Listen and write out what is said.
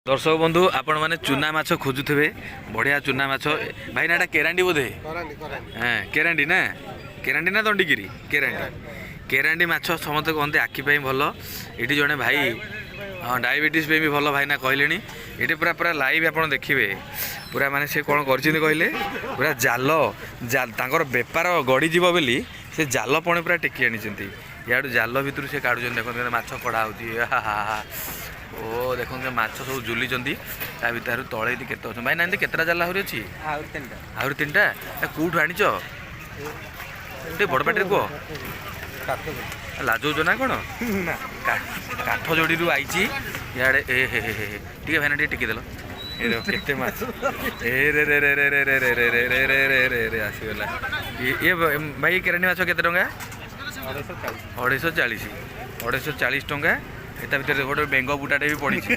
ଦର୍ଶକ ବନ୍ଧୁ, ଆପଣମାନେ ଚୁନା ମାଛ ଖୋଜୁଥିବେ, ବଢ଼ିଆ ଚୁନା ମାଛ। ଭାଇନା, ଏଇଟା କେରାଣ୍ଡି ବୋଧେ? ହଁ, କେରାଣ୍ଡି ନା? କେରାଣ୍ଡି ନା ଦଣ୍ଡିକିରି? କେରାଣ୍ଡି। କେରାଣ୍ଡି ମାଛ ସମସ୍ତେ କହନ୍ତି ଆଖି ପାଇଁ ଭଲ। ଏଠି ଜଣେ ଭାଇ, ହଁ, ଡାଇବେଟିସ୍ ପାଇଁ ବି ଭଲ ଭାଇନା କହିଲେଣି। ଏଠି ପୁରା ପୁରା ଲାଇଭ୍ ଆପଣ ଦେଖିବେ ପୁରା। ମାନେ ସେ କ'ଣ କରିଛନ୍ତି କହିଲେ, ପୁରା ଜାଲ ତାଙ୍କର ବେପାର ଗଡ଼ିଯିବ ବୋଲି ସେ ଜାଲ ପଣି ପୁରା ଟେକି ଆଣିଛନ୍ତି ଇଆଡ଼ୁ। ଜାଲ ଭିତରୁ ସେ କାଢ଼ୁଛନ୍ତି। ଦେଖନ୍ତୁ କେତେ ମାଛ କଢ଼ା ହେଉଛି। ହା ହା, ଓ ଦେଖନ୍ତୁ, ମାଛ ସବୁ ଝୁଲିଛନ୍ତି ତା ଭିତରୁ। ତଳେ ଏଠି କେତେ ଅଛନ୍ତି ଭାଇନା? ଏମିତି କେତେଟା ଜାଲ ଆହୁରି ଅଛି? ଆହୁରି ତିନିଟା। ଆହୁରି ତିନିଟା। ଏ କେଉଁଠୁ ଆଣିଛ? ଟିକେ ବଡ଼ ପାଟିରେ କୁହ। ଲାଜଉଛ ନା କ'ଣ? କାଠ ଯୋଡ଼ିରୁ ଆଇଛି ଇଆଡ଼େ। ଏ ହେ ହେ ହେ, ଟିକେ ଭାଇନା, ଟିକେ ଟେକିଦେଲ। ଏ ଦେଖ କେତେ ମାଛ। ଏ ରେ ରେ ରେ ରେ ରେ ରେ ରେ ରେ ରେ ରେ ରେ ରେ ରେ, ଆସିଗଲା। ଇଏ ଭାଇ, କେରାଣ୍ଡି ମାଛ କେତେ ଟଙ୍କା? 250। 250, 250 ଟଙ୍କା। ଏ ତା ଭିତରେ ଗୋଟେ ବେଙ୍ଗ ବୁଟାଟେ ବି ପଡ଼ିଛି।